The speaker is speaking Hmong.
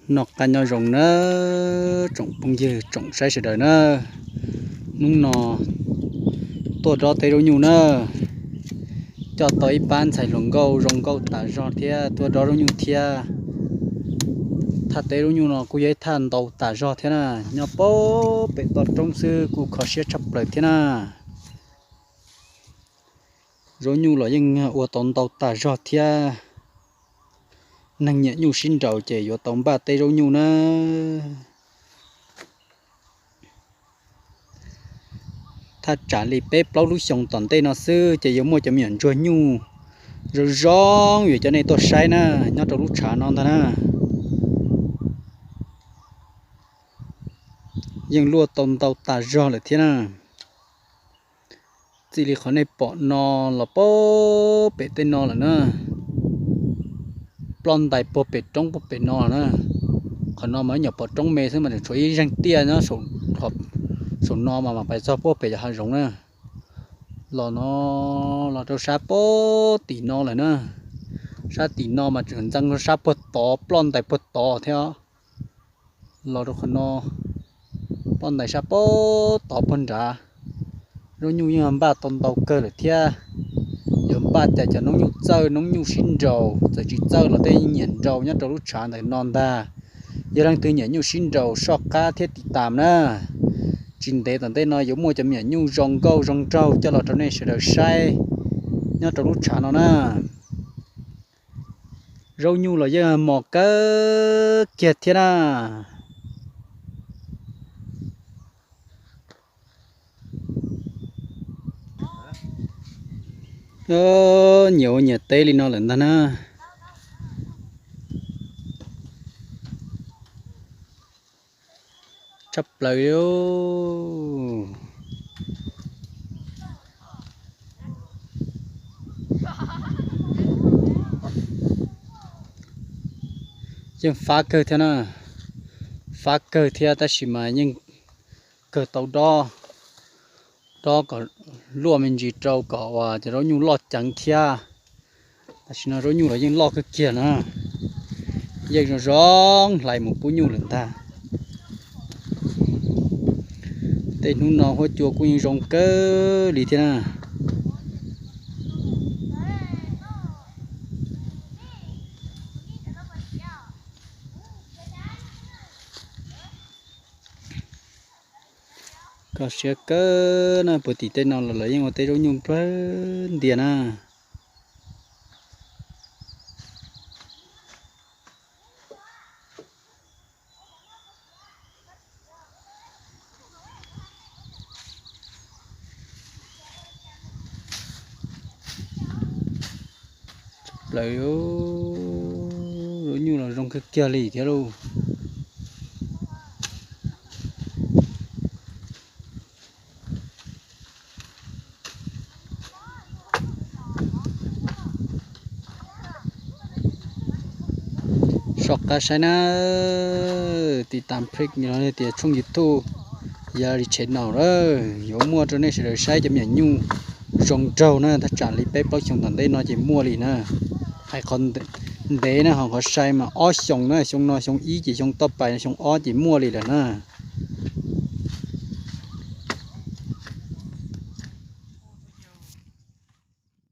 Noj qab nyob zoo na, tsoom phooj ywg tsoom saib sawv daws na. Hnub no tuaj dob teb zaub nyuj na, coj tau ib pab ntxhais hluas nkauj zoo nkauj tas zog thiab tuaj dob zaub nyuj thiab. Thaj teb zaub nyuj no kuj yog ib thaj ntau tas zog thiab na, nyob pem toj roob xwb kuj kho siab tshaj plaws thiab na. Zaub nyuj los yeej ua tau ntau tas zog thiab. Neeg nyiam nyuj sib nraus ces yuav tau npaj teb zaub nyuj na. Thaj tsam li peb plaub lub xyoo tom ntej no xwb ces yuav muaj cov me nyuam ntsuag nyuj zoo zoo yuav coj nej tuaj saib na, nyob rau lub tshav no ntag na. Yeej luaj tau ntau tas zog lawm thiab na. Txij li qhov nej pom no los pem tej no lawm na, ploj ntais puag pem roob puag pem no na. Qhov no mas nyuam qhuav pom roob me xwb mas tseem tshuav ib zeeg tiaj nyob saum no mas mas pais txog puag pem cov hav zoov na. Los no, los rau sab puag tim no lawm na. Sab tim no mas tseem ntxeev sab puag tod, ploj ntais puag tod thiab. Los rau qhov no, ploj ntais sab puag tod puag nrad. Zaub nyuj yeej npaj tau ntau kawg lawm thiab. Yuav npaj cas cov noob nyuj txawj noob nyuj sib nraus, txawm tsis txawj los tej nyiam nraus nyob rau lub tshav ntawm no ntag. Yog leej twg nyiam nyuj sib nraus soj qab thiab tiv tam na, tsis ntev tom ntej no yuav muaj cov me nyuam nyuj zoo nkauj zoo nraug coj los rau nej sawv daws saib nyob rau lub tshav no na. Zaub nyuj los yeej mos kawg kiag thiab na. Nyias ua nyias teb li no lawm ntag na. Tshaj plaws li. Yeej fab kawg thiab na, fab kawg thiab tab sis mas yeej kawg tau dob, dob kom luaj me ntsis rau kom uas cov zaub nyuj loj ceev thiab. Tam sim no zaub nyuj los yeej loj kawg kiag na, yeej zoo zoo hlais mus pub nyuj lawm ntag. Tej hnub no huab cua kuj yeej zoo kawg li thiab na. Kho siab kawg na, puag tim tej no los lawv yeej ua teb zaub nyuj nplawg ntias na. Plaws, zaub nyuj los zoo kawg kiag li thiab lauj. Soj qab saib na, tiv tam phej no tias tshooj YouTube Yali Channel na, yuav muaj rau nej sawv daws saib cov me nyuam nyuj zoo nraug na, thaj tsam li peb plaub xyoo tom ntej no ces muaj li na. Hais qhov ntev na, ho qhov sai mas ob xyoos na, xyoo no xyoo ib ces xyoo toj pais xyoo ob ces muaj li lawm na.